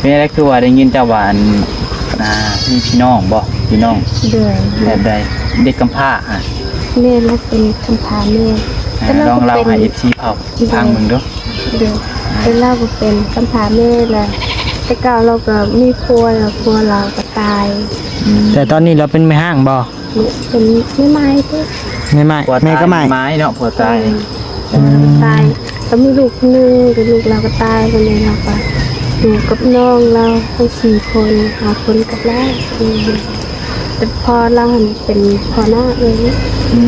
ເປັນຈັ່ງໃດ ຄືວ່າໄດ້ຍິນເຈົ້າວ່າ ອັນ ອ່າ ມີພີ່ນ້ອງບໍ່? ພີ່ນ້ອງ ໂດຍ ແບບໃດ? ເດັກກຳພ້າຫະ? ແມ່ນ ລາວເປັນກຳພ້າແມ່ ອ່າ ແຕ່ລາວ ລອງເລົ່າໃຫ້ ເອັຟຊີ ເຂົາ ໂດຍ ຟັງເບິ່ງດູ. ໂດຍ ແຕ່ລາວກໍເປັນກຳພ້າແມ່ ແລະ ແຕ່ເກົ່າລາວກໍມີຜົວ ແລ້ວຜົວລາວກໍຕາຍ. ອືມ ແຕ່ຕອນນີ້ລາວເປັນແມ່ຮ້າງບໍ່? ເປັນແມ່ໝ້າຍຕິ ແມ່ໝ້າຍ ແມ່ກໍໝ້າຍ ແມ່ໝ້າຍເນາະ ຜົວຕາຍ. ອືມ ອືມ ຕາຍ ກໍມີລູກຄົນໜຶ່ງ ແຕ່ລູກລາວກໍຕາຍ ບັດນີ້ລາວກໍຢູ່ກັບນ້ອງລາວທັງສີ່ຄົນ ຫ້າຄົນກັບລາວ. ອືມ ແຕ່ພໍ່ລາວຫັ້ນເປັນພໍ່ນ້າເອີຍ. ອື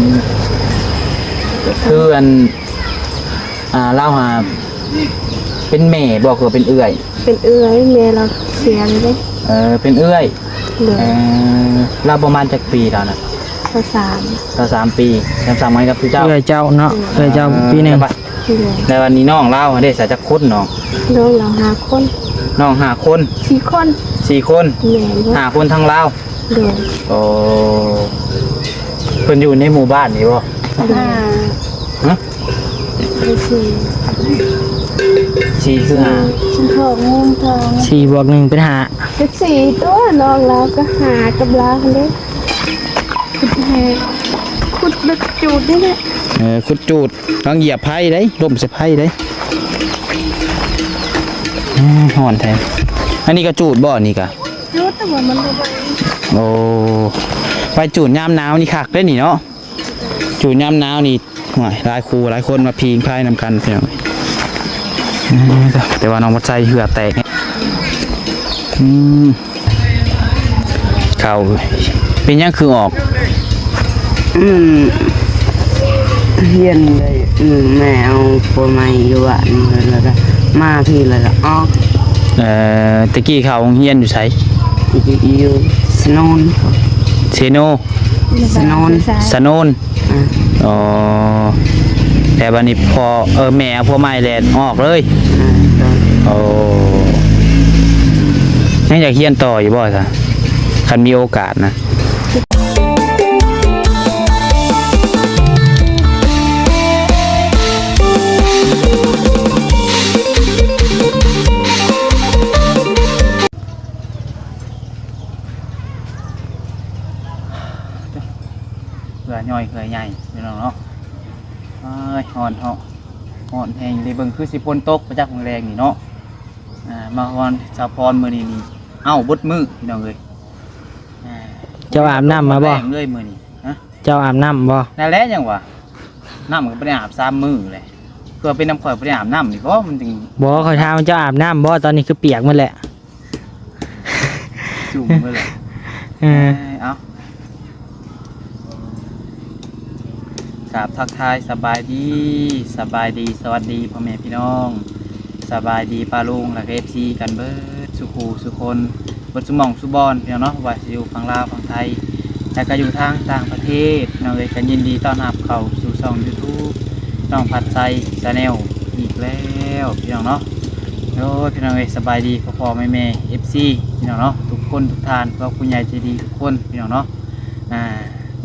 ມ ຄືອັນ ອ່າ ລາວຫາເປັນແມ່ບໍ່ ຄືເປັນເອື້ອຍ? ເປັນເອື້ອຍ ແມ່ລາວເສຍແລ້ວເດ້. ເອີ ເປັນເອື້ອຍ. ໂດຍ ເອີ ລາວປະມານຈັກປີລາວນະ? ຊາວສາມ ຊາວສາມປີ ຊາວສາມ ກັນກັບເຈົ້າ ເອື້ອຍເຈົ້າເນາະ. ໂດຍ ເອື້ອຍເຈົ້າ ອ່າ ປີໜຶ່ງ. ແລ້ວບັດ ໂດຍ ແລ້ວອັນນີ້ນ້ອງລາວເດ້ ສາຈັກຄົນນ້ອງ? ນ້ອງລາວຫ້າຄົນ. ນ້ອງຫ້າຄົນ ສີ່ຄົນ ສີ່ຄົນ. ແມ່ນ ຫ້າຄົນທັງລາວ. ໂດຍ ໂອ້ ເພິ່ນຢູ່ໃນໝູ່ບ້ານນີ້ບໍ່? ໂດຍ ຮະ? ສີ່ ສີ່ຄືຫ້າ ຊິນທອງ ງູນທອງ ສີ່ບວກໜຶ່ງເປັນຫ້າ ກໍສີ່ຕົວະ ນ້ອງລາວກໍຫ້າກັບລາວຫັ້ນເດ້. ຂຸດແຮ່ ຂຸດແລ້ວຈູດນີ້ແຫຼະ. ເອີ ຂຸດຈູດ ລອງຢຽບໄຟເດ້ ລົ້ມໃສ່ໄຟເດ້. ອືມ ຮ້ອນແທ້. ອັນນີ້ກໍຈູດບໍ່? ອັນນີ້ກໍຈູດ ແຕ່ວ່າມັນບໍ່ໄດ້. ໂອ້ ໄປຈູດຍາມໜາວນີ້ຄັກເດ້ນີ້ເນາະ. ຈູດຍາມໜາວນີ້ ໂອ້ຍ ຫຼາຍຄູ່ຫຼາຍຄົນມາພິງພາຍນຳກັນ ພີ່ນ້ອງ. ເອີ ແຕ່ວ່ານ້ອງບັດໄຊເຫື່ອແຕກ. ອືມ ເຂົ້າ ເປັນຫຍັງຄືອອກ? ອືມ ຮຽນໄດ້ ອືມ ແມ່ເອົາຜົວໃໝ່ຢູ່ບ້ານ ແລ້ວກໍມາພີ້ ແລ້ວກໍອອກ. ເອີ ແຕ່ກີ້ເຂົ້າໂຮງຮຽນຢູ່ໃສ? ຢູ່ ຢູ່ສະໂນນ ເຊໂນ ສະໂນນ ສະໂນນ. ອືມ ອໍ ແຕ່ບັດນີ້ພໍ່ ເອີ ແມ່ເອົາຜົວໃໝ່ແລ້ວອອກເລີຍ. ອືມ ໂອ້ ຍັງຢາກຮຽນຕໍ່ຢູ່ບໍ່ຊະ ຄັນມີໂອກາດນະ? ເຫື່ອຍ້ອຍເຫື່ອໃຫຍ່ ພີ່ນ້ອງເນາະ. ເອີຍ ຮ້ອນເນາະ ຮ້ອນແຮງເດ. ເບິ່ງຄືຊິຝົນຕົກໄປຈັກມື້ແລງນີ້ເນາະ. ອ່າ ມາຮອດສາວພອນມື້ນີ້ນີ້ ເອົ້າ ເບິດມື້ ພີ່ນ້ອງເອີຍ. ອ່າ ເຈົ້າອາບນ້ຳມາບໍ່? ແລງເລີຍມື້ນີ້. ຮະ? ເຈົ້າອາບນ້ຳບໍ່? ນັ້ນແຫຼະ ຍັງວ່າ ນ້ຳກໍບໍ່ໄດ້ອາບສາມມື້ແຫຼະ. ຄືວ່າເປັນນຳຂ້ອຍບໍ່ໄດ້ອາບນ້ຳນີ້ບໍ? ມັນຈຶ່ງ ບໍ່ ຂ້ອຍຖາມວ່າເຈົ້າອາບນ້ຳບໍ່? ຕອນນີ້ຄືປຽກໝົດແຫຼະ. ຈຸ່ມເບິດແຫຼະ. ເອີ ເອີ ເອົາ ກາບທັກທາຍສະບາຍດີ ສະບາຍດີ ສະຫວັດດີພໍ່ແມ່ພີ່ນ້ອງ ສະບາຍດີປ້າລຸງ ແລະກໍເອັຟຊີກັນເບິດສູ່ຄູ່ສູ່ຄົນ ເບິດສູ່ໝ່ອງສູ່ບ່ອນ ພີ່ນ້ອງເນາະ, ບໍ່ວ່າຊິຢູ່ຝັ່ງລາວ ຝັ່ງໄທ ແລະກໍຢູ່ທາງຕ່າງປະເທດ ພີ່ນ້ອງເອີຍ. ກໍຍິນດີຕ້ອນຮັບເຂົ້າສູ່ຊ່ອງຢູທູບ ນ້ອງພັດໄຊ Channel ອີກແລ້ວ ພີ່ນ້ອງເນາະ. ໂອ້ຍ ພີ່ນ້ອງເອີຍ ສະບາຍດີພໍ່ໆແມ່ໆ ເອັຟຊີ ພີ່ນ້ອງເນາະ ທຸກຄົນທຸກທ່ານ ຄອບຄົວໃຫຍ່ໃຈດີທຸກຄົນ ພີ່ນ້ອງເນາະ. ອ່າ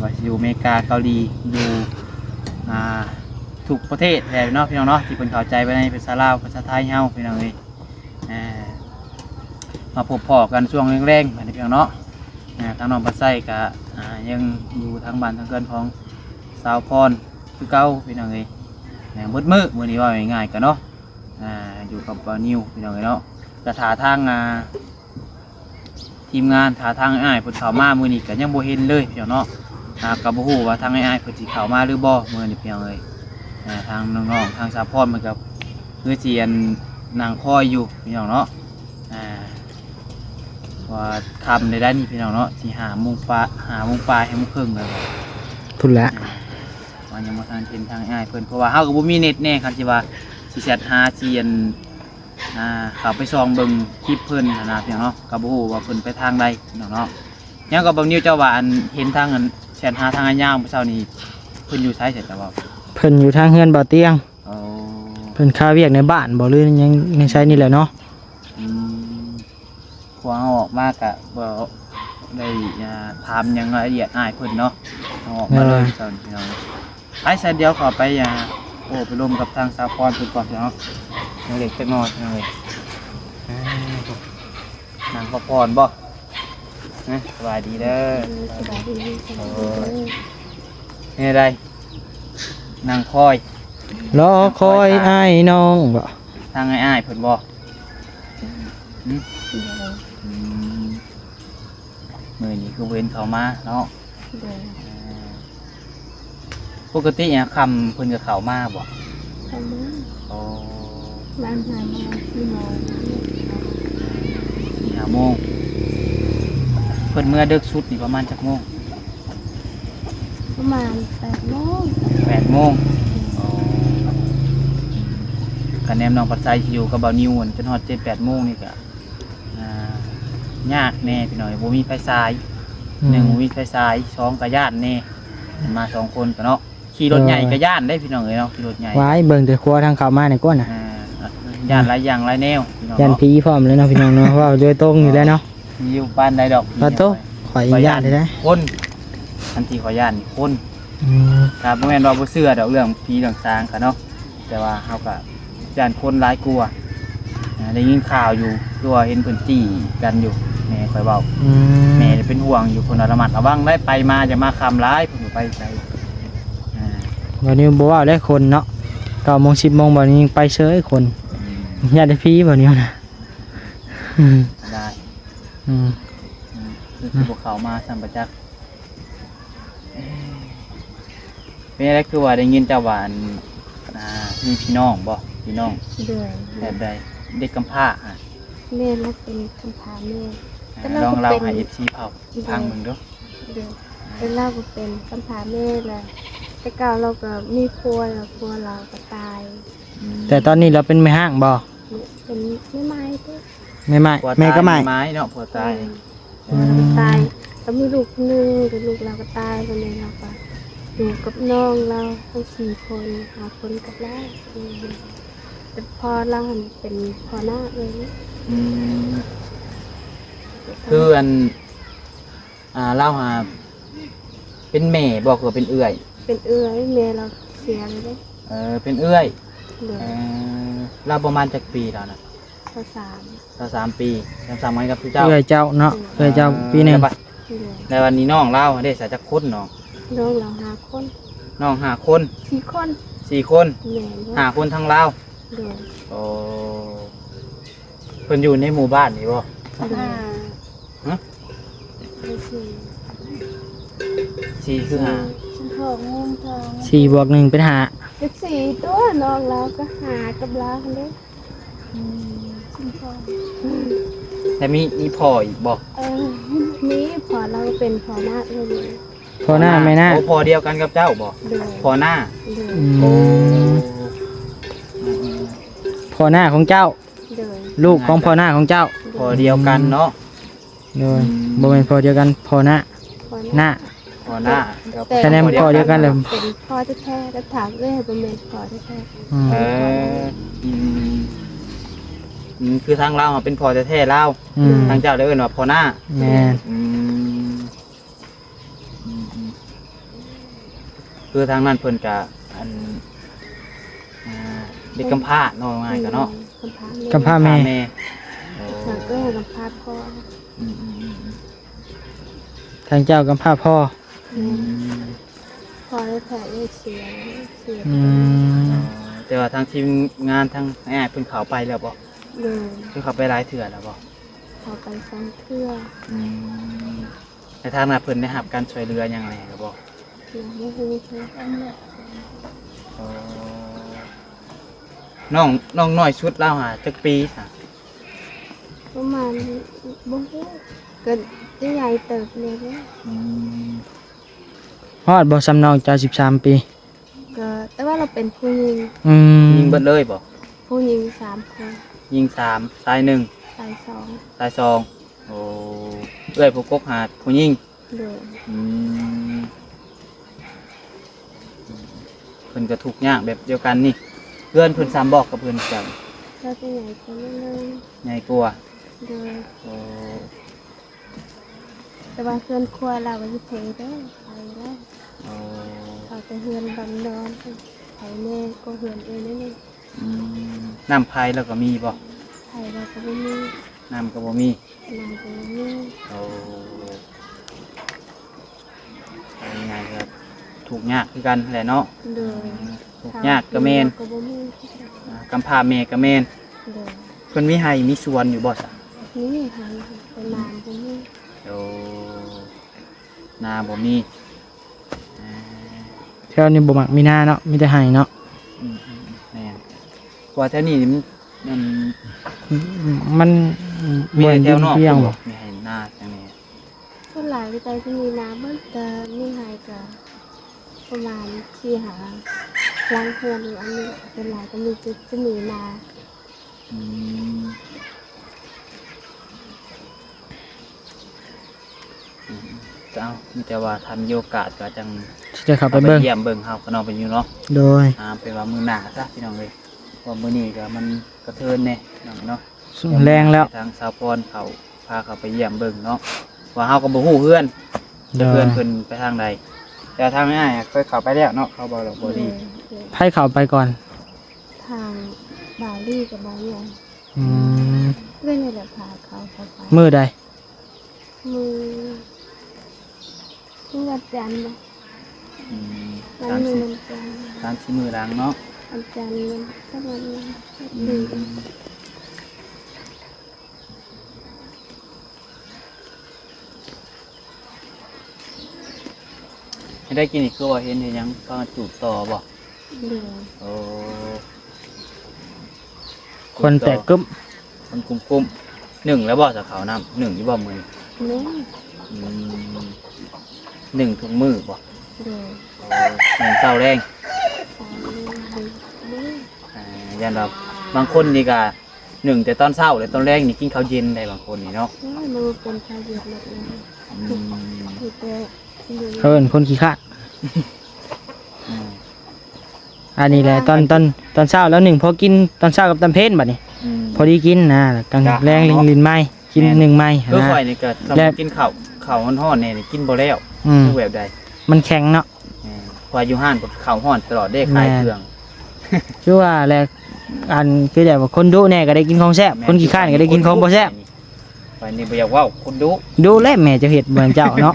ວ່າຊິຢູ່ອາເມລິກາ ເກົາຫຼີ ຢູ່ ອ່າ ທຸກປະເທດແຫຼະເນາະ ພີ່ນ້ອງເນາະ ທີ່ເພິ່ນເຂົ້າໃຈໄປໃນພາສາລາວ ພາສາໄທເຮົາ ພີ່ນ້ອງເອີຍ. ອ່າ ມາພົບພໍ້ກັນຊ່ວງແລງໆ ບາດນີ້ ພີ່ນ້ອງເນາະ. ອ່າ ທາງນ້ອງພັດໄຊກໍ ອ່າ ຍັງຢູ່ທາງບ້ານທາງເຮືອນຂອງສາວພອນຄືເກົ່າ ພີ່ນ້ອງເອີຍ. ອ່າ ເບິດມື້ມື້ນີ້ ເວົ້າງ່າຍໆ ກໍເນາະ ອ່າ ຢູ່ກັບບ່າວນິວ ພີ່ນ້ອງເອີຍເນາະ. ກໍຖ້າທາງ ອ່າ ທີມງານ ຖ້າທາງອ້າຍເພິ່ນເຂົ້າມາມື້ນີ້ກໍຍັງບໍ່ເຫັນເລີຍ ພີ່ນ້ອງເນາະ. ອ່າ ກໍບໍ່ຮູ້ວ່າທາງອ້າຍເພິ່ນຊິເຂົ້າມາຫຼືບໍ່ມື້ນີ້ ພີ່ນ້ອງເອີຍ. ອ່າ ທາງນ້ອງໆ ທາງສາວພອນເພິ່ນກໍຄືຊິ ອັນ ນັ່ງຄອຍຢູ່ ພີ່ນ້ອງເນາະ. ອ່າ ວ່າຄ່ຳໄດ້ໄດ໋ນີ້ ພີ່ນ້ອງເນາະ ຊິຫ້າໂມງປາຍ ຫ້າໂມງປາຍ ຫ້າໂມງເຄິ່ງແລ້ວພຸ້ນແຫຼະ. ອ່າ ວ່າຍັງບໍ່ທັນເຫັນທາງອ້າຍເພິ່ນ ເພາະວ່າເຮົາກໍບໍ່ມີເນັດແນ່ ຄັນຊິວ່າຊິແຊັດຫາ ຊິ ອັນ ອ່າ ເຂົ້າໄປສ່ອງເບິ່ງຄລິບເພິ່ນຫັ້ນນະ ພີ່ນ້ອງເນາະ. ກໍບໍ່ຮູ້ວ່າເພິ່ນໄປທາງໃດ ພີ່ນ້ອງເນາະ. ຍັງກໍບ່າວນິວ ເຈົ້າວ່າ ອັນ ເຫັນທາງ ອັນ ແຊັດຫາທາງອ້າຍຍາວມື້ເຊົ້ານີ້ ເພິ່ນຢູ່ໃສ ເຈົ້າເວົ້າ? ເພິ່ນຢູ່ທາງເຮືອນບ່າວຕຽງ. ໂອ້ ເພິ່ນຄາວຽກໃນບ້ານບໍ ຫຼືຍັງໃນໃສນີ້ແຫຼະເນາະ. ອືມ ພວກເຮົາອອກມາກະບໍ່ໄດ້ ອ່າ ຖາມຫຍັງລະອຽດອ້າຍເພິ່ນເນາະ ເຮົາອອກມາເລີຍ ເອີ ເຈົ້າພີ່ນ້ອງ. ໄປຊະ ດຽວເຂົ້າໄປ ອ່າ ໂອ້ ໄປລົມກັບທາງສາວພອນເພິ່ນກ່ອນເນາະ ເລັກໆ ຈັກໜ້ອຍ ພີ່ນ້ອງເອີຍ. ອ່າ ນາງຂໍພອນບໍ່? ນະ ສະບາຍດີເດີ. ເອີ ສະບາຍດີ. ໂອ້ຍ ເປັນໃດ? ນັ່ງຄອຍ ລໍຄອຍອ້າຍນ້ອງບໍ່? ທາງອ້າຍໆເພິ່ນບໍ່? ຫຶ? ອືມ ມື້ນີ້ຄືບໍ່ເຫັນເຂົ້າມາເນາະ. ໂດຍ ເອີ ປົກກະຕິຍາມຄ່ຳເພິ່ນກໍເຂົ້າມາບໍ່? ເຂົ້າມາ. ໂອ້ ປະມານຫ້າໂມງ ສີ່ໂມງ ສີ່ຫ້າໂມງ. ເພິ່ນເມືອເດິກສຸດນີ້ປະມານຈັກໂມງ? ປະມານແປດໂມງ. ແປດໂມງ. ໂອ້ ຄັນແນມນ້ອງພັດໄຊຊິຢູ່ກັບບ່າວນິວຈົນຮອດເຈັດແປດໂມງນີ້ກໍ ອ່າ ຍາກແດ່ພີ່ນ້ອງ ບໍ່ມີໄຟສາຍ. ອືມ ໜຶ່ງ ບໍ່ມີໄຟສາຍ ສອງ ກໍຢ້ານແດ່ ມາສອງຄົນກໍເນາະ. ຂີ່ລົດໃຫຍ່ ໂດຍ ກໍຢ້ານເດ້ພີ່ນ້ອງເອີຍເນາະ ຂີ່ລົດໃຫຍ່. ວ້າຍ ເບິ່ງແຕ່ຄົວທາງເຂົ້າມານີ້ກ່ອນນະ. ອ່າ ຢ້ານຫຼາຍຢ່າງຫຼາຍແນວພີ່ນ້ອງເນາະ. ຢ້ານຜີພ້ອມແລ້ວເນາະພີ່ນ້ອງເນາະ ເວົ້າໂດຍຕົງນີ້ແຫຼະເນາະ. ມີຢູ່ປານໃດດອກ. ປາໂຕ ຂ້ອຍຢ້ານເດ້. ຄົນ ອັນທີ່ຂ້ອຍຢ້ານນີ້ຄົນ. ອືມ ກໍບໍ່ແມ່ນວ່າບໍ່ເຊື່ອດອກເລື່ອງຜີເລື່ອງສາງກະເນາະ ແຕ່ວ່າເຮົາກໍຢ້ານຄົນຫຼາຍກວ່າ. ອ່າ ໄດ້ຍິນຂ່າວຢູ່ ຄືວ່າເຫັນເພິ່ນຈີ້ກັນຢູ່ ແມ່ຂ້ອຍເວົ້າ. ອືມ ແມ່ເປັນຫ່ວງຢູ່ ເພິ່ນວ່າລະມັດລະວັງໄດ້ ໄປມາຢ່າມາຄ່ຳຫຼາຍ ເພິ່ນວ່າໄປໄກ. ອ່າ ບ່າວນິວບໍ່ເວົ້າແລ້ວຄົນເນາະ ເກົ້າໂມງ ສິບໂມງ ບ່າວນິວຍັງໄປເຊີຍຄົນ. ອືມ ຢ້ານແຕ່ຜີບ່າວນິວນະ. ອືມ ໄດ້. ອືມ ອືມ ຄື ຄືບໍ່ເຂົ້າມາຊ້ຳປະຈັກ. ເປັນຈັ່ງໃດ ຄືວ່າໄດ້ຍິນເຈົ້າວ່າ ອັນ ອ່າ ມີພີ່ນ້ອງບໍ່? ພີ່ນ້ອງ. ໂດຍ. ແບບໃດ? ເດັກກຳພ້າຫະ? ແມ່ນ ລາວເປັນກຳພ້າແມ່. ອ່າ ລອງເລົ່າໃຫ້ເອັຟຊີເຂົາຟັງເບິ່ງດູ. ໂດຍ. ແຕ່ລາວກໍເປັນກຳພ້າແມ່ລະ ແຕ່ເກົ່າລາວກໍມີຜົວລະ ຜົວລາວກໍຕາຍ. ອືມ ແຕ່ຕອນນີ້ລາວເປັນແມ່ຮ້າງບໍ່? ເປັນແມ່ໝ້າຍເດ້. ແມ່ໝ້າຍ ແມ່ກໍໝ້າຍ. ແມ່ໝ້າຍເນາະ ຜົວຕາຍ. ອືມ ແລ້ວກໍຕາຍ ກໍມີລູກຄົນໜຶ່ງ ແຕ່ລູກລາວກໍຕາຍ. ບັດນີ້ລາວກໍຢູ່ກັບນ້ອງລາວທັງສີ່ຄົນ ຫ້າຄົນກັບລາວ. ອືມ ແຕ່ພໍ່ລາວຫັ້ນເປັນພໍ່ນ້າເອີຍ. ອືມ ຄືອັນ ອ່າ ລາວຫາເປັນແມ່ບໍ່ ຄືວ່າເປັນເອື້ອຍ? ເປັນເອື້ອຍ ແມ່ລາວເສຍແລ້ວເດ້. ເອີ ເປັນເອື້ອຍ. ໂດຍ. ເອີ ລາວປະມານຈັກປີແລ້ວນະ? ຊາວສາມ. ຊາວສາມປີ ສ່ຳໆກັນກັບຄືເຈົ້າ. ເອື້ອຍເຈົ້າເນາະ. ໂດຍ. ເອື້ອຍເຈົ້າປີໜຶ່ງ. ແລ້ວບັດນີ້ນ້ອງລາວເດ້ ສາຈັກຄົນນ້ອງ? ນ້ອງລາວຫ້າຄົນ. ນ້ອງຫ້າຄົນ. ສີ່ຄົນ. ສີ່ຄົນ. ແມ່ນ. ຫ້າຄົນທັງລາວ. ໂດຍ. ໂອ້ ເພິ່ນຢູ່ໃນໝູ່ບ້ານນີ້ບໍ່? ໂດຍ. ຮະ? ສີ່ຄືຫ້າ? ສີ່ ສີ່ບວກໜຶ່ງເປັນຫ້າ. ເປັນສີ່ຕົວະ ນ້ອງລາວກໍຫ້າກັບລາວຫັ້ນເດ້. ອືມ ແລ້ວມີ ມີພໍ່ອີກບໍ່? ເອີ ມີ ພໍ່ລາວເປັນພໍ່ນ້າເອື້ອຍ. ພໍ່ນ້າແມ່ນ້າ. ໂອ້ ພໍ່ດຽວກັນກັບເຈົ້າບໍ່? ໂດຍ. ພໍ່ນ້າ. ໂດຍ. ອືມ ໂອ້ ອືມ ພໍ່ນ້າຂອງເຈົ້າ. ໂດຍ. ລູກຂອງພໍ່ນ້າຂອງເຈົ້າ. ໂດຍ. ພໍ່ດຽວກັນເນາະ. ໂດຍ. ອືມ ບໍ່ແມ່ນພໍ່ດຽວກັນ ພໍ່ນ້າ. ພໍ່ນ້າ ນ້າ. ພໍ່ນ້າ. ແຕ່ ແຕ່ ແຕ່ ພໍ່ດຽວກັນ ເປັນພໍ່ແທ້ໆ ແຕ່ຖາມເອື້ອຍບໍ່ແມ່ນພໍ່ແທ້ໆ. ອືມ ເອີ ອືມ ອືມ ຄືທາງລາວເປັນພໍ່ແທ້ໆລາວ. ອືມ ທາງເຈົ້າເອີ້ນວ່າພໍ່ນ້າ. ແມ່ນ. ອືມ ອືມ ອືມ ຄືທາງນັ້ນເພິ່ນກະ ອັນ ອ່າ ເດັກກຳພ້າເນາະ ວ່າງ່າຍກະເນາະ. ອືມ ກຳພ້າແມ່ ກຳພ້າແມ່. ໂອ້ ທາງເອື້ອຍກຳພ້າພໍ່. ອືມ ອືມ ອືມ ອືມ ທາງເຈົ້າກຳພ້າພໍ່. ອືມ ພໍ່ແທ້ໆເສຍ ເສຍ. ອືມ ແຕ່ວ່າທາງທີມງານ ທາງອ້າຍເພິ່ນເຂົ້າໄປແລ້ວບໍ່? ໂດຍ. ເພິ່ນເຂົ້າໄປຫຼາຍເທື່ອແລ້ວບໍ່? ເຂົ້າໄປສອງເທື່ອ. ອືມ ແລ້ວທາງນັ້ນເພິ່ນໄດ້ຮັບການຊ່ວຍເຫຼືອຫຍັງແດ່ແລ້ວບໍ່? ຍັງບໍ່ຮູ້ເທື່ອ. ອໍ ນ້ອງ ນ້ອງນ້ອຍສຸດລາວຫາຈັກປີຊະ? ປະມານ ບໍ່ຮູ້ ກໍໄດ້ໃຫຍ່ເຕີບແລ້ວ. ອືມ ຮອດບໍ່ສ່ຳນ້ອງເຈົ້າສິບສາມປີ? ກໍ ແຕ່ວ່າລາວເປັນຜູ້ຍິງ. ອືມ ຍິງເບິດເລີຍບໍ່? ຜູ້ຍິງສາມຄົນ. ຍິງສາມ ຕາຍໜຶ່ງ ຕາຍສອງ. ຕາຍສອງ. ໂອ້ ເອື້ອຍຜູ້ກົກຫາຜູ້ຍິງ. ໂດຍ. ອືມ ເພິ່ນກໍທຸກຍາກແບບດຽວກັນນີ້. ເຮືອນເພິ່ນສ່ຳບໍ່ກັບເຮືອນເຈົ້າ? ລາວຈະໃຫຍ່ກວ່າໜ້ອຍໜຶ່ງ. ໃຫຍ່ກວ່າ. ໂດຍ. ໂອ້ ແຕ່ວ່າເຮືອນຄົວລາວຢູ່ເພເດີ ໄປແລ້ວ. ໂອ້ ເອົາແຕ່ເຮືອນບັງນອນ ໄປແດ່ກວ່າເຮືອນເອື້ອຍໜ້ອຍໜຶ່ງ. ອືມ ນ້ຳໄຟລາວກໍມີບໍ່? ໄຟລາວກໍບໍ່ມີ. ນ້ຳກໍບໍ່ມີ. ນ້ຳກໍບໍ່ມີ. ໂອ້ ເວົ້າງ່າຍໆ ກໍທຸກຍາກຄືກັນແຫຼະເນາະ. ໂດຍ. ອືມ ທຸກຍາກກໍແມ່ນ ກໍບໍ່ມີ. ອ່າ ກຳພ້າແມ່ກໍແມ່ນ. ໂດຍ. ເພິ່ນມີໄຮ່ມີສວນຢູ່ບໍ່ຊະ? ມີໄຮ່ ແຕ່ນ້ຳບໍ່ມີ. ໂອ້ ນາບໍ່ມີ. ອ່າ ແຖວນີ້ບໍ່ມັກມີນາເນາະ ມີແຕ່ໄຮ່ເນາະ. ອືມໆໆ ແມ່ນ. ເພາະວ່າແຖວນີ້ມັນ ມັນ ມັນມີແຖວນອກ ບໍ່ດິນປ່ຽງບໍ່? ມີໄຮ່ນາຈັ່ງນີ້. ສ່ວນຫຼາຍກໍຈະມີນາເບິດ ແຕ່ມີໄຮ່ກໍປະມານສີ່ຫ້າຫຼັງເຮືອນ. ອັນນີ້ສ່ວນຫຼາຍກໍມີແຕ່ ຈະມີນາ. ອືມ ອືມ ເຈົ້າ ມີແຕ່ວ່າຖ້າມີໂອກາດກໍຈັ່ງຊິໄດ້ເຂົ້າໄປເບິ່ງ ເຂົ້າໄປຢ້ຽມເບິ່ງເຮົາກັບນ້ອງເປັນຢູ່ເນາະ. ໂດຍ. ອ່າ ເປັນວ່າມື້ໜ້າຊະພີ່ນ້ອງເອີຍ ເພາະວ່າມື້ນີ້ກໍມັນກະເທີນແດ່ພີ່ນ້ອງເນາະ. ແລງແລ້ວ ທາງສາວພອນເຂົາພາເຂົ້າໄປຢ້ຽມເບິ່ງເນາະ ວ່າເຮົາກໍບໍ່ຮູ້ເຮືອນ. ໂດຍ. ເຮືອນເພິ່ນໄປທາງໃດ ແຕ່ທາງອ້າຍເຄີຍເຂົ້າໄປແລ້ວເນາະ ເຂົາເວົ້າແລ້ວບໍ່ດີ. ໂດຍ. ໃຜເຂົ້າໄປກ່ອນ? ທາງບ່າວລີກັບບ່າວໃຫຍ່. ອືມ ເອື້ອຍນີ້ແຫຼະພາເຂົາເຂົ້າໄປ. ມື້ໃດ? ມື້ ມື້ວັນຈັນບໍ? ອືມ ວັນມື້ວັນຈັນ ສາມສີ່ມື້ຫຼັງເນາະ ວັນຈັນ ວັນ ກັບວັນ ອືມ ມື້ ເຮັດໄດ້ກິນນີ້ ຄືວ່າເຫັນເຮັດຫຍັງ ພາກັນຈູດຕໍ່ບໍ່? ໂດຍ. ໂອ້ ຄົນແຕກກຶ້ມ ຄົນກຸ້ມໆ. ໜຶ້ງແລ້ວບໍ່ຊະເຂົ້ານ້ຳ? ໜຶ້ງຢູ່ບໍ່ມື້ນີ້? ໜຶ້ງ. ອືມ ໜຶ້ງທຸກມື້ບໍ່? ໂດຍ. ໂອ້ ໜຶ້ງເຊົ້າແລງ. ເຊົ້າແລງ ດຶກ. ອ່າ ຢ້ານວ່າບາງຄົນນີ້ກະ ໜຶ້ງແຕ່ຕອນເຊົ້າ ແລະຕອນແລງນີ້ກິນເຂົ້າເຢັນໄດ໋ ບາງຄົນນີ້ເນາະ. ໂອ້ຍ ມັນບໍ່ເປັນເຂົ້າເຢັນດອກ. ອືມ ມີແຕ່ ເອີ້ນຄົນຂີ້ຄ້ານ. ອືມ ອັນນີ້ແຫຼະ ຕອນ ຕອນ ຕອນເຊົ້າແລ້ວໜຶ້ງ ພໍກິນຕອນເຊົ້າກັບຕອນເພນ ບັດນີ້ ອືມ ພໍດີກິນນະ. ກາງແລງ ເນາະ ຫຼິ້ນໄມ້ ກິນ ແມ່ນ ໜຶ້ງໄມ້ ຄື ຫັ້ນນະ ຂ້ອຍນີ້ກໍ ແລະ ສຳລັບກິນເຂົ້າ ເຂົ້າຮ້ອນໆແດ່ນີ້ກິນບໍ່ແລ້ວ. ອືມ ຄືແບບໃດ? ມັນແຂງເນາະ. ແມ່ນ ເພາະວ່າຢູ່ຮ້ານກໍເຂົ້າຮ້ອນຕະຫຼອດເດ້ ຂາຍເຄື່ອງ. ແມ່ນ ຄືວ່າແຫຼະ ອັນ ຄືແບບວ່າຄົນດຸແດ່ກໍໄດ້ກິນຂອງແຊບ ແມ່ນ ຄົນຂີ້ຄ້ານກໍໄດ້ກິນຂອງບໍ່ແຊບ. ຂ້ອຍນີ້ບໍ່ຢາກເວົ້າ ຄົນດຸ ດຸແຫຼະ ແມ່ເຈົ້າເຮັດບໍ່ແມ່ນເຈົ້າເນາະ.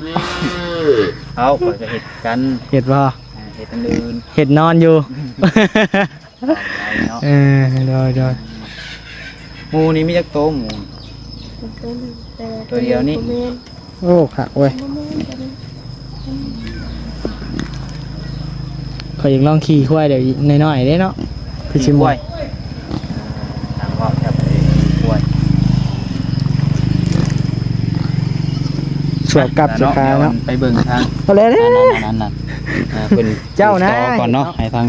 ເອົາ ຂ້ອຍກໍເຮັດຄືກັນ. ເຮັດບໍ່? ອ່າ ເຮັດອັນອື່ນ ເຮັດນອນຢູ່. ເນາະ ເອີ ໂດຍ ໂດຍ. ໝູນີ້ມີຈັກໂຕໝູ? ໂຕໜຶ່ງ ແຕ່ ໂຕດຽວນີ້ ໂຕນີ້ບໍ່ແມ່ນ. ໂອ້ ຄັກເວີຍ. ບໍ່ແມ່ນ ຕົວນີ້ ຂ້ອຍຢາກລອງຂີ່ຄວາຍ ດຽວໜ້ອຍໆເດ້ເນາະ ຄືຊິມ່ວນ. ທາງເວົ້າແທບໄປກວດ ສວບກັບສະຂາເນາະ. ໄປເບິ່ງທາງ ເອົາແລ້ວ ນັ້ນໆໆ ເພິ່ນເຈົ້ານາຍ ຕິດຕໍ່ກ່ອນເນາະ ໃຫ້ທາງ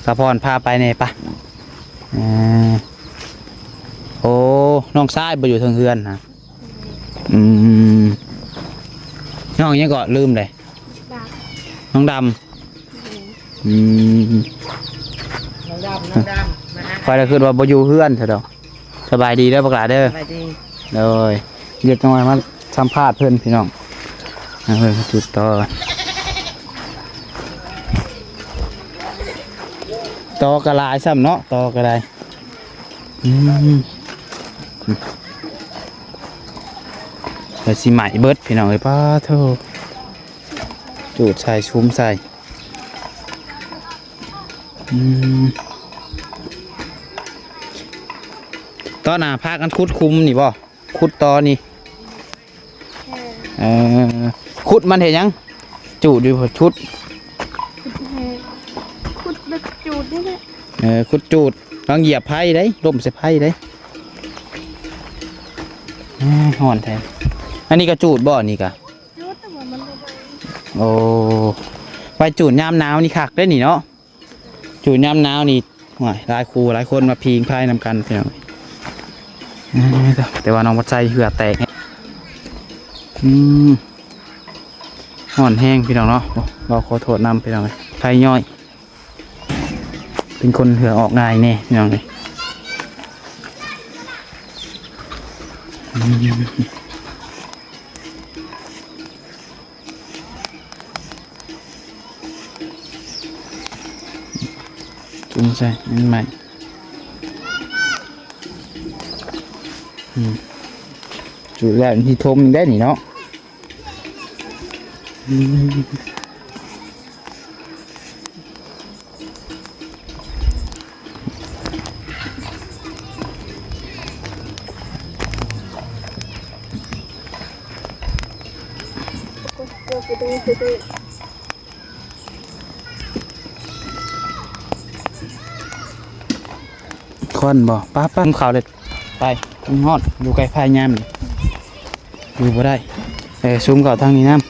ສາພອນພາໄປແດ່ປະ. ເອີ ໂອ້ ນ້ອງຊາຍບໍ່ຢູ່ເທິງເຮືອນນະ. ອືມ ນ້ອງຫຍັງເກາະ? ລືມເດ້. ດຳ ນ້ອງດຳ. ອືມ ອືມ ນ້ອງດຳ ນ້ອງດຳ ມາຫາ ຂ້ອຍລະຄິດວ່າບໍ່ຢູ່ເຮືອນຊະດອກ. ສະບາຍດີເດີບັກຫຼ້າເດີ. ສະບາຍດີ. ໂດຍ ດຽວຈັກໜ່ອຍມາສຳພາດເພິ່ນພີ່ນ້ອງ. ອ່າ ເພິ່ນຈຸດຕໍ່ ຕໍ່ກໍຫຼາຍຊ້ຳເນາະ ຕໍ່ກໍໄດ້. ອືມ ແລ້ວຊິໄໝ້ເບິດພີ່ນ້ອງເອີຍ. ປາໂທ ຈູດໃສ່ ສຸມໃສ່. ອືມ ຕອນໜ້າພາກັນຂຸດຂຸມນີ້ບໍ່? ຂຸດຕໍ່ນີ້. ເອີ ເອີ ຂຸດມັນເຮັດຫຍັງ? ຈູດຢູ່ພຸ້ນ ຂຸດ ຂຸດແບບຈູດນີ້ແຫຼະ. ເອີ ຂຸດຈູດ ລອງຢຽບໄຟໄດ໋ ລົ້ມໃສ່ໄຟໄດ໋. ເອີ ຮ້ອນແທ້. ອັນນີ້ກໍຈູດບໍ່? ອັນນີ້ກໍຈູດ ແຕ່ວ່າມັນບໍ່ໄດ້. ໂອ້ ໄວ້ຈູດຍາມໜາວນີ້ຄັກເດ້ນີ້ເນາະ. ຈູດຍາມໜາວນີ້ ໂອ້ຍ ຫຼາຍຄູ່ຫຼາຍຄົນມາພິງໄຟນຳກັນພີ່ນ້ອງ. ເອີ ແຕ່ວ່ານ້ອງວັດໄຊເຫື່ອແຕກ. ອືມ ຮ້ອນແຮງພີ່ນ້ອງເນາະ. ໂອ້ ເວົ້າຂໍໂທດນຳພີ່ນ້ອງ ໄຟຍ້ອຍ ເປັນຄົນເຫື່ອອອກງ່າຍແດ່ພີ່ນ້ອງເອີຍ. ອືມ ຈຸ່ມໃສ່ ມັນໄໝ້. ອືມ ຈຸແລ້ວທີ່ຖົມອີກໄດ້ນີ້ເນາະ. ຄວັນບໍ່? ໄປໆ ເຂົ້າເລີຍ ໄປ. ມັນຮ້ອນ ຢູ່ໃກ້ໄຟຍາມນີ້ຢູ່ບໍ່ໄດ້. ເອີ ຊຸມເຂົ້າທາງນີ້ນຳ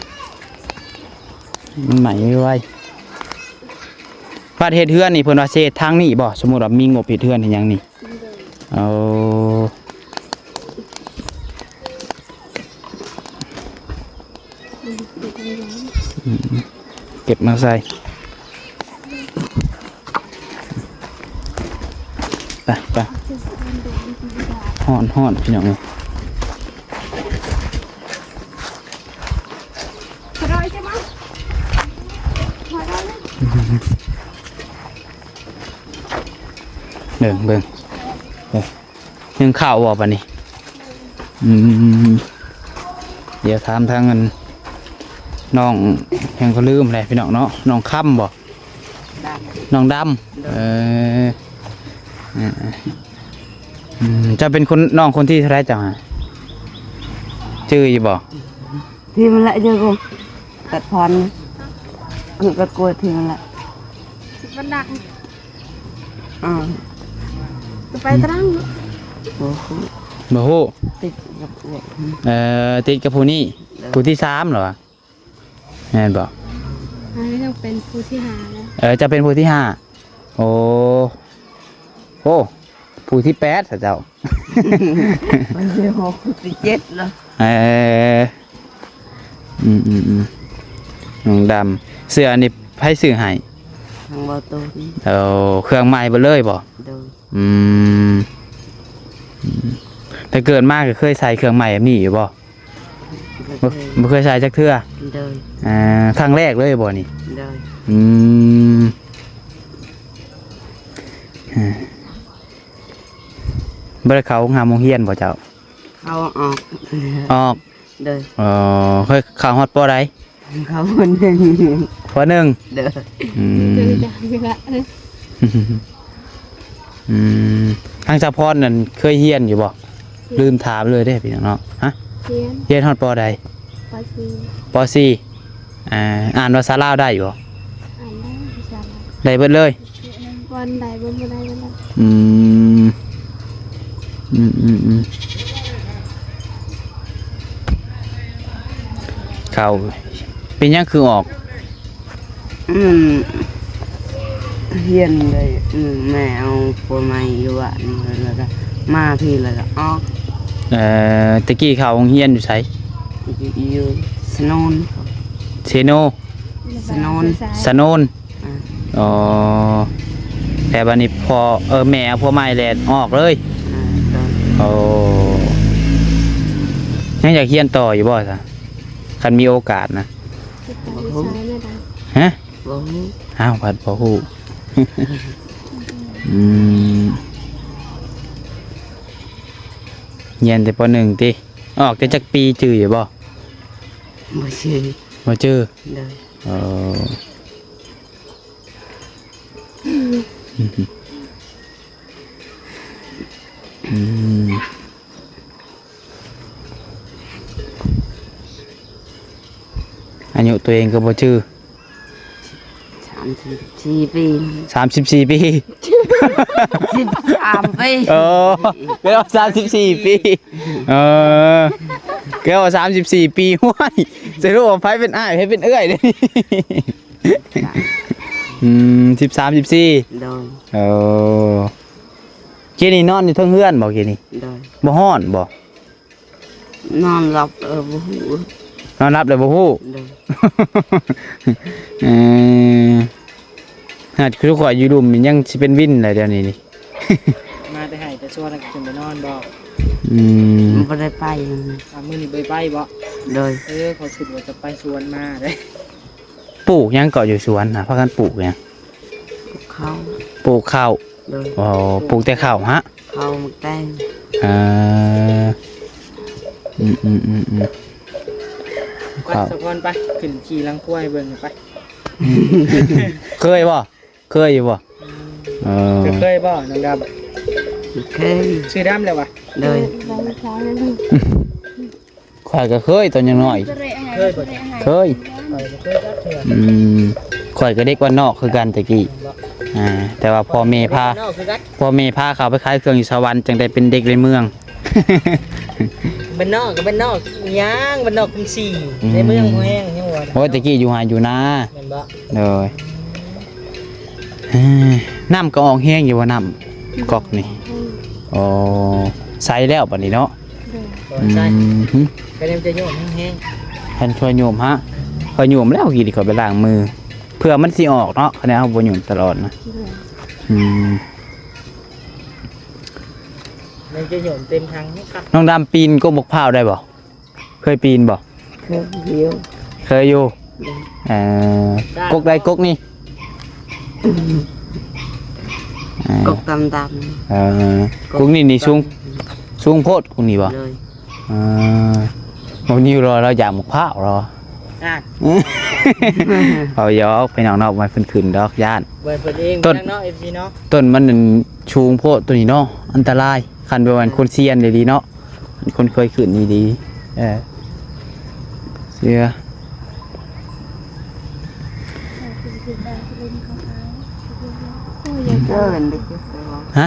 ມັນໄໝ້ໄວ. ບັດເຮັດເຮືອນນີ້ເພິ່ນວ່າຊິເຮັດທາງນີ້ບໍ່? ສົມມຸດວ່າມີງົບເຮັດເຮືອນເຮັດຫຍັງນີ້ ໂດຍ ເອົາ ອືມ ເກັບມາໃສ່ ໄປ ໄປ. ຮ້ອນ ຮ້ອນ ພີ່ນ້ອງເອີຍ. ເບິ່ງ ເບິ່ງ ເອີ ໜຶ້ງເຂົ້າບໍ່ບາດນີ້? ອືມ ດຽວຖາມທາງອັນ ນ້ອງຫຍັງກໍລືມແຫຼະພີ່ນ້ອງເນາະ ນ້ອງຄຳບໍ່? ດຳ ນ້ອງດຳ ເອີ ເອີ ເອີ ອືມ ເຈົ້າເປັນຄົນ ນ້ອງຄົນທີເທົ່າໃດເຈົ້າຫະ? ຈື່ຢູ່ບໍ່? ທີ່ມັນລະເຈີໂກ ຕັດພອນ ຄືກັບກົວທີ່ມັນລະ ມັນດັງ ອ່າ ຈະໄປຕະລັງ ບໍ່ຮູ້ ບໍ່ຮູ້ ຕິດກັບ ເອີ ຕິດກັບຜູ້ນີ້ ເອີ ຜູ້ທີສາມເຫລອວະ? ແມ່ນບໍ່? ອັນນີ້ຕ້ອງເປັນຜູ້ທີຫ້າແລ້ວ ເອີ ຈະເປັນຜູ້ທີຫ້າ ໂອ້ ໂອ້ ຜູ້ທີແປດຊະເຈົ້າ ໄປຮອດຜູ້ທີເຈັດແລ້ວ ເອີ ອືມໆໆ ນ້ອງດຳ ເສື້ອອັນນີ້ໃຜຊື້ໃຫ້? ທາງບໍ່ໂຕນ ເອົາ ເຄື່ອງໃໝ່ເບິດເລີຍບໍ່? ໂດຍ ອືມ ອືມ ແຕ່ເກີດມາກໍເຄີຍໃສ່ເຄື່ອງໃໝ່ແບບນີ້ຢູ່ບໍ່? ບໍ່ ບໍ່ເຄີຍ ບໍ່ເຄີຍໃສ່ຈັກເທື່ອ ໂດຍ ອ່າ ຄັ້ງແລກເລີຍບໍ່ນີ້? ໂດຍ ອືມ ອ່າ ບໍ່ໄດ້ເຂົ້າໂຮງຮ່ຳໂຮງຮຽນບໍ່ເຈົ້າ? ເຂົ້າອອກ ອອກ ໂດຍ ເອີ ເຄີຍເຂົ້າຮອດປໍໃດ? ເຂົ້າປໍໜຶ່ງ ປໍໜຶ່ງ ໂດຍ ອືມ ອືມ ທາງສາວພອນນັ້ນເຄີຍຮຽນຢູ່ບໍ່? ຮຽນ ລືມຖາມເລີຍເດ້ພີ່ນ້ອງເນາະ ຮະ? ຮຽນ ຮຽນຮອດປໍໃດ? ປໍສີ່ ປໍສີ່ ອ່າ ອ່ານພາສາລາວໄດ້ບໍ່? ອ່ານໄດ້ພາສາລາວ ໄດ້ເບິດເລີຍ ວັນໃດບໍ່ ບໍ່ໄດ້ວັນໃດ ອືມ ອືມໆ ເຂົ້າ ເປັນຫຍັງຄືອອກ? ອືມ ຮຽນໄດ້ ອືມ ແມ່ເອົາຜົວໃໝ່ຢູ່ບ້ານ ແລ້ວກໍມາພີ້ ແລ້ວກໍອອກ ເອີ ແຕ່ກີ້ເຂົ້າໂຮງຮຽນຢູ່ໃສ? ຢູ່ສະໂນນ ເຊໂນ ສະໂນນ ສະໂນນ ອ່າ ອໍ ແຕ່ບັດນີ້ພໍ່ ເອີ ແມ່ເອົາຜົວໃໝ່ແລ້ວອອກເລີຍ ອ່າ ໂອ້ ຍັງຢາກຮຽນຕໍ່ຢູ່ບໍ່ຊະ ຄັນມີໂອກາດນະ? ຮະ? ບໍ່ຮູ້ ອ້າວ ພັດບໍ່ຮູ້ ອືມ ຮຽນແຕ່ ປໍໜຶ່ງ ຕິ ອອກແຕ່ຈັກປີຈື່ຢູ່ບໍ່? ບໍ່ຈື່ ບໍ່ຈື່ ໂດຍ ເອີ ອືມ ອືມ ອາຍຸຕົວເອງກໍບໍ່ຈື່ ສາມສິບສີ່ປີ ສາມສິບສີ່ປີ ສິບສາມປີ ເອີ ກໍສາມສິບສີ່ປີ ເອີ ກໍສາມສິບສີ່ປີ ຫ້ວຍ ສະຫຼຸບວ່າໃຜເປັນອ້າຍ ໃຜເປັນເອື້ອຍ ອືມ ສິບສາມ ສິບສີ່ ໂດຍ ເອີ ກີ້ນີ້ນອນຢູ່ເທິງເຮືອນບໍ່ ກີ້ນີ້ ໂດຍ ບໍ່ຮ້ອນບໍ່? ນອນຫຼັບ ເອີ ບໍ່ຮູ້ ນອນຫຼັບແລ້ວບໍ່ຮູ້ ໂດຍ ເອີ ຫາກຄືຂ້ອຍຢູ່ລຸ່ມນີ້ຍັງຊິເປັນວິນແຫຼະດຽວນີ້ນີ້ ມາແຕ່ໄຮ່ແຕ່ສວນແລ້ວກໍຂຶ້ນໄປນອນບໍ່? ອືມ ບໍ່ໄດ້ໄປ ອ່າ ມື້ນີ້ບໍ່ໄດ້ໄປບໍ່? ໂດຍ ເອີ ຂ້ອຍຄິດວ່າຈະໄປສວນມາເດ້ ປູກຫຍັງເກາະຢູ່ສວນນະ ພາກັນປູກຫຍັງ? ປູກເຂົ້າ ປູກເຂົ້າ ໂດຍ ອໍ ປູກແຕ່ເຂົ້າຫະ? ເຂົ້າໝາກແຕງ ເອີ ອືມ ອືມໆໆ ໄປ ສະພອນ ໄປ ຂຶ້ນຂີ່ຫຼັງຄວາຍເບິ່ງໄປ. ເຄີຍບໍ່? ເຄີຍຢູ່ບໍ່? ເອີ ເຈົ້າເຄີຍບໍ່ ນ້ອງດຳ? ເຄີຍ. ຊື່ດຳແລ້ວຫວາ? ໂດຍ. ຂ້ອຍກໍເຄີຍຕອນຍັງນ້ອຍ. ເຄີຍບໍ່? ເຄີຍ. ຂ້ອຍບໍ່ເຄີຍຈັກເທື່ອ. ອືມ ຂ້ອຍກໍເດັກບ້ານນອກຄືກັນແຕ່ກີ້. ອ່າ ແຕ່ວ່າພໍ່ແມ່ພາ ພໍ່ແມ່ພາເຂົ້າໄປຂາຍເຄື່ອງຢູ່ສະຫວັນ ຈັ່ງໄດ້ເປັນເດັກໃນເມືອງ. ບ້ານນອກກໍບ້ານນອກຫຍັງ ບ້ານນອກກຸງສີ ອືມ ໃນເມືອງບໍ່ແຮງຫຍັງວ່າ. ໂອ້ຍ ແຕ່ກີ້ຢູ່ໄຮ່ຢູ່ນາ. ແມ່ນບໍ່? ໂດຍ. ເອີ ນ້ຳກໍອອກແຮງຢູ່ບໍ່ ນ້ຳກອກນີ້? ອືມ ອໍ ໃສແລ້ວບັດນີ້ເນາະ. ໂດຍ. ອືມ ກໍຍັງຈະໂຍມແຮງໆ. ຄັນຊ່ວຍໂຍມຮະ ຂ້ອຍໂຍມແລ້ວ ກີ້ນີ້ຂ້ອຍໄປລ້າງມື ເພື່ອມັນຊິອອກເນາະ ຄັນເຮົາບໍ່ໂຍມຕະຫຼອດນະ. ໂດຍ. ອືມ ຍັງຈະໂຍມເຕັມຖັງນີ້ຄັບ. ນ້ອງດຳປີນກົກບັກພ້າວໄດ້ບໍ່? ເຄີຍປີນບໍ່? ເຄີຍຢູ່. ເຄີຍຢູ່. ໂດຍ. ເອີ ກົກໃດກົກນີ້? ເອີ ກົກດຳໆ. ເອີ ກົກນີ້ນີ້ສູງ ສູງໂພດກົກນີ້ບໍ່? ໂດຍ. ເອີ ບໍ່ນິວລອ ລາວຢາກໝາກພ້າວລາວ. ອ່າ ເວົ້າຫຍອກພີ່ນ້ອງເນາະ ບໍ່ໃຫ້ເພິ່ນຂຶ້ນດອກ ຢ້ານ ບໍ່ໃຫ້ເພິ່ນເອງ ຕົ້ນ ເນາະ ເອັຟຊີ ເນາະ. ຕົ້ນມັນນັ້ນສູງໂພດໂຕນີ້ເນາະ ອັນຕະລາຍ ຄັນແບບວ່າຄົນຊຽນອີ່ຫຼີເນາະ ຄົນເຄີຍຂຶ້ນດີໆ. ເອີ ເຊື່ອ. ຮະ?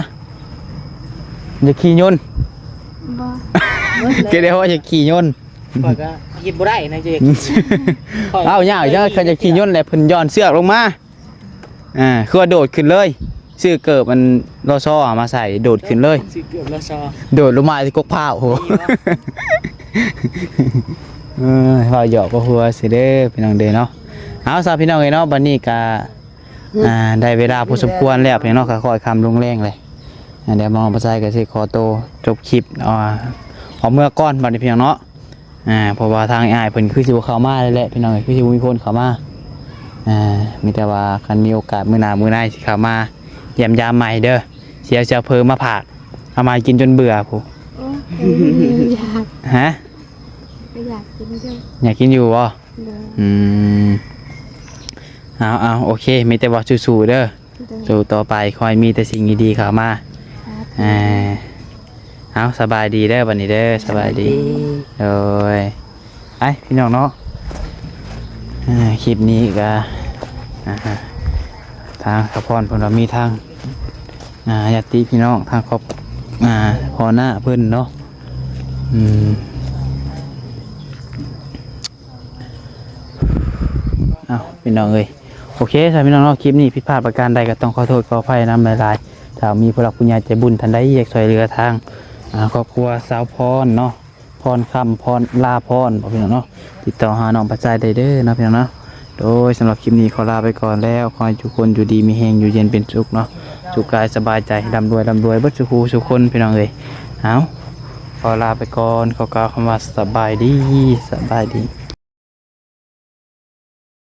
ຢາກຂີ່ຍົນ? ບໍ່. ກໍໄດ້ວ່າຢາກຂີ່ຍົນ. ຂ້ອຍກໍຄິດບໍ່ໄດ້ນະ ຈະຢາກ ເວົ້າຍາກ ຄັນຢາກຂີ່ຍົນແຫຼະ ເພິ່ນຢ່ອນເຊືອກລົງມາ. ອ່າ ຄືວ່າໂດດຂຶ້ນເລີຍ ຊື້ເກີບອັນ ລຊ ມາໃສ່ ໂດດຂຶ້ນເລີຍ ຊື້ເກີບ ລຊ ໂດດລົງມາຊິກົກພ້າວ. ໂອ້ ເອີຍ ເວົ້າຫຍອກກໍຫົວຊື່ເດີພີ່ນ້ອງເດີເນາະ. ເອົາຊະພີ່ນ້ອງເອີຍເນາະ ບັດນີ້ກະ ອ່າ ໄດ້ເວລາພໍສົມຄວນແລ້ວພີ່ນ້ອງເນາະ ກໍຄ່ອຍຄ່ຳລົງແລງແຫຼະ. ອ່າ ດຽວນ້ອງປະໄຊກໍຊິຂໍໂຕຈົບຄລິບ ເອົາ ອອກເມືອກ່ອນບັດນີ້ພີ່ນ້ອງເນາະ. ອ່າ ເພາະວ່າທາງອ້າຍເພິ່ນຄືຊິບໍ່ເຂົ້າມາແລ້ວແຫຼະພີ່ນ້ອງເອີຍ ຄືຊິບໍ່ມີຄົນເຂົ້າມາ. ອ່າ ມີແຕ່ວ່າຄັນມີໂອກາດມື້ໜ້າມື້ໃນຊິເຂົ້າມາຢ້ຽມຢາມໃໝ່ເດີ. ຊິເອົາເຊື້ອເພີມາຝາກ ເອົາມາໃຫ້ກິນຈົນເບື່ອພຸ້ນ. ໂອ້ ຢາກ. ຮະ? ກໍຢາກກິນຢູ່. ຢາກກິນຢູ່ບໍ່? ໂດຍ. ອືມ ເອົາໆ ໂອເຄ ມີແຕ່ວ່າສູ້ໆເດີ. ໂດຍ. ສູ້ຕໍ່ໄປ ຂໍໃຫ້ມີແຕ່ສິ່ງດີໆເຂົ້າມາ. ສາທຸ. ອ່າ ເອົາ ສະບາຍດີເດີບັດນີ້ເດີ ສະບາຍດີ. ສະບາຍດີ. ໂດຍ. ໄປພີ່ນ້ອງເນາະ ເອີ ຄລິບນີ້ກະ ອ່າ ທາງສາວພອນເພິ່ນວ່າມີທາງ ອ່າ ຍາດຕິພີ່ນ້ອງ ທາງຄອບ ອ່າ ພໍ່ນ້າເພິ່ນເນາະ. ອືມ ເອົາ ພີ່ນ້ອງເອີຍ ໂອເຄຊະພີ່ນ້ອງເນາະ ຄລິບນີ້ຜິດພາດປະການໃດກໍຕ້ອງຂໍໂທດຂໍອະໄພນຳຫຼາຍໆ. ຖ້າມີຜູ້ຫຼັກຜູ້ໃຫຍ່ໃຈບຸນທ່ານໃດຢາກຊ່ວຍເຫຼືອທາງ ອ່າ ຄອບຄົວສາວພອນເນາະ ພອນຄຳ ພອນ ລາພອນ ບອກພີ່ນ້ອງເນາະ ຕິດຕໍ່ຫານ້ອງປະໄຊໄດ້ເດີເນາະ ພີ່ນ້ອງເນາະ. ໂດຍ ສຳລັບຄລິບນີ້ຂໍລາໄປກ່ອນແລ້ວ ຂໍໃຫ້ທຸກຄົນຢູ່ດີມີແຮງ ຢູ່ເຢັນເປັນສຸກເນາະ ສຸກກາຍສະບາຍໃຈ ລ່ຳລວຍ ລ່ຳລວຍເບິດສູ່ຜູ້ສູ່ຄົນ ພີ່ນ້ອງເອີຍ. ເອົາ ຂໍລາໄປກ່ອນ ຂໍກ່າວຄຳວ່າສະບາຍດີ ສະບາຍດີ.